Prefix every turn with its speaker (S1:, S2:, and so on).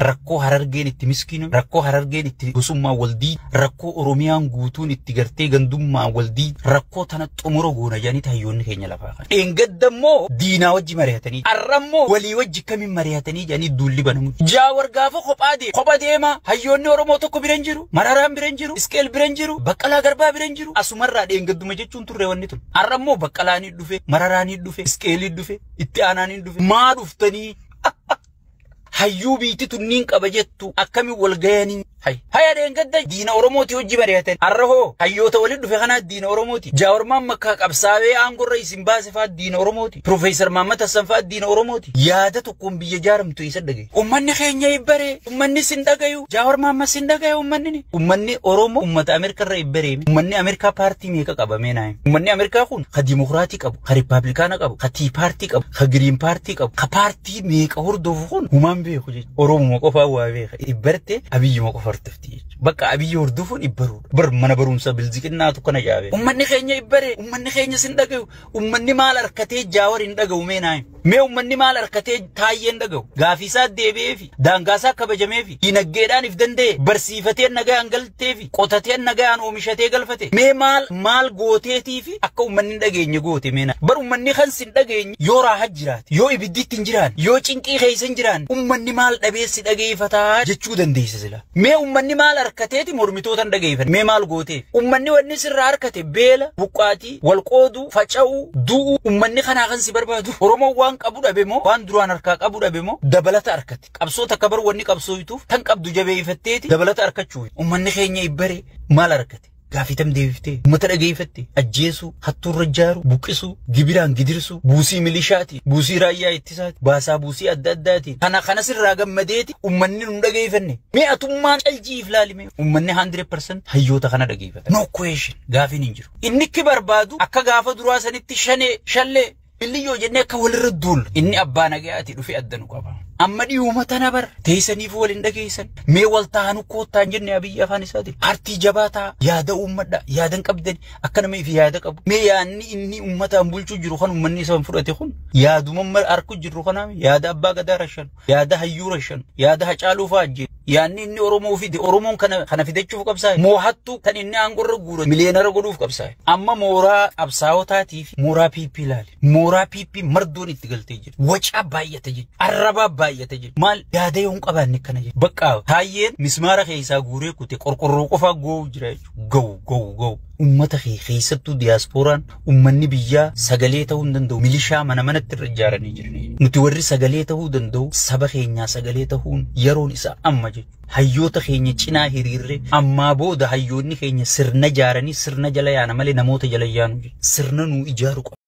S1: Rakkoo Harargeen itti miskiinu, rakkoo Harargeen itti gosummaa waldii, rakkoo Oromiyaan guutuun itti gartee gandummaa waldii, rakkoo tana xumura goona jedhanii hayyoonni keenya lafaa kana. Dheengadda immoo diinaa wajji mari'atanii, har'a immoo walii wajji kamiin mari'atanii jedhanii duulli banamu. Jaawar gaafa kophaa deema, kopha deema hayyoonni Oromoo tokko bira hin jiru, Mararaan bira hin jiru, Isqeel bira hin jiru, Baqqalaa Garbaa bira hin jiru. Asumarraa dheengadduma jechuun turre wanni tun. Har'a immoo Baqqalaanii dhufe, Mararaanii dhufe, Isqeelii dhufe, itti aanaanii dhufe. Maa dhuftanii? Hayyuu biitti tunniin qaba jettu akkamiin wal gayanii? Hay. Haya dheengadda diina Oromooti hojii mari'atan. Har'a hoo hayyoota waliin dhufe kanaa diina Oromooti. Jaawarmaan makkaa qabsaa'ee aangorra isin baase fa'aa diina Oromooti. Profeesar Mahammad Hassan fa'aa diina Oromooti. Yaada tokkoon biyya jaaramtu isa dhagaye. Uummanni keenya ibbaree, uummanni sin dhagayu. Jaawar Mahammad sin dhagayu uummanni ni. Uummanni Oromoo uummata Ameerikaa irra ibbaree. Uummanni Ameerikaa paartii meeqa qaba mee naayin? Uummanni Ameerikaa kun ka Dimokiraatii qabu, ka Rippaabilikaana qabu, ka Tii paartii qabu, ka Giriin paartii qabu, ka paartii meeqa hordofu kun humaan beeku jechuudha. Oromuma qofaa waa beeka. Ibbarte Abiyyuma qofa hordofti jechuudha. Bakka Abiyyi hordofuun ibbaruudha. Bar mana barumsa bilziqinnaatu kana jaabe. Uummanni keenya ibbare, uummanni keenya sin dhagayu, uummanni maal harkatee Jaawar hin dhagayu mee naayin? Mee uummanni maal harkatee Taayyee hin dhagayu? Gaafiisaa deebi'eefi, daangaasaa kabajameefi, dinagdeedhaan if danda'e, barsiifatee nagaan galteefi, qotatee nagaan oomishatee galfate. Mee maal maal gooteetiifi akka uummanni hin dhageenye goote mee naayin? Bar uummanni kan sin dhageenye yoo raahaa jiraate, yoo ibidditti hin jiraanne, yoo cinqii keessa hin jiraanne, uummanni maal dhabeessi dhageeffataa jechuu dandeessa sila. Mee uummanni maal harkateeti mormitoota hin dhageeffan? Mee maal gooteef? Uummanni wanni sirraa harkate beela, buqqaatii, wal qooduu, faca'uu, du'uu, uummanni kanaa kan si barbaadu. Oromoon waan qabu dhabe moo waan duraan harkaa qabu dhabe moo dabalata harkate. Qabsoo takka bar wanni qabsooyituuf tan qabdu jabeeffatteeti dabalata harkachuu. Uummanni keenya ibbare maal harkate? Gaafitam deebiftee, uummata dhageeffatte, ajjeesuu, hattuurra ijaaru, buqqisuu, gibiraan gidirsuu, buusii milishaati, buusii raayyaa ittisaati, baasaa buusii adda addaati. Kana kana sirraa gammadeeti uummanni nu dhageeffanne. Mee atummaan caljiif laalime. Uummanni 100% hayyoota kana dhageeffata. No question gaafiin hin jiru. Inni ikki barbaadu akka gaafa duraa sanitti shanee shallee billiyyoo jennee akka walirra duullu. Inni abbaa nagayaati dhufe adda nu qaba. Amma dhiyuuma tana bar teessaniif wal hin dhageessan. Mee wal taa'anu koottaan jenne Abiyyi afaan isaatiin. Paartii jabaa ta'a yaada uummadha yaada hin qabdani akka nama ifi yaada qabu. Mee yaadni inni uummataan bulchuu jiru kan uummanni isa fudhate kun yaaduma harku jiru kanaaf yaada abbaa gadaa rashanu yaada hayyuu rashanu yaada Hacaaluu fa'aa ajjeesu. Yaadni inni Oromoo fide Oromoon kana kana fidachuuf qabsaa'e. Moohattuu kan inni aangorra guure miliyeenara godhuuf qabsaa'e. Amma mooraa qabsaa'otaatii fi mooraa PP ilaali. Mooraa PP mardoon itti galtee jirti. Wacaa baay'ate jechuudha. Arrabaa baay'ate jechuudha. Maal yaada yoo hin qabaanne kana jechuudha. Bakka Taayyeen mismaara keessaa guuree kute qorqorroo qofaa ga'uu jira jechuudha. Ga'u ga'u ga'u. Uummata kee keessattuu diyaaspooraan uummanni biyyaa sagalee ta'uu hin danda'u. Milishaa mana manatti irra ijaaranii jiran. Nuti warri sagalee ta'uu danda'u saba keenyaa sagalee ta'uun yeroon isaa amma jechuudha. Hayyoota keenya cinaa hiriirree ammaa booda hayyoonni keenya sirna ijaaranii sirna jala yaana malee namoota jala yaanu jechuudha. Sirna nuu ijaaru qaba.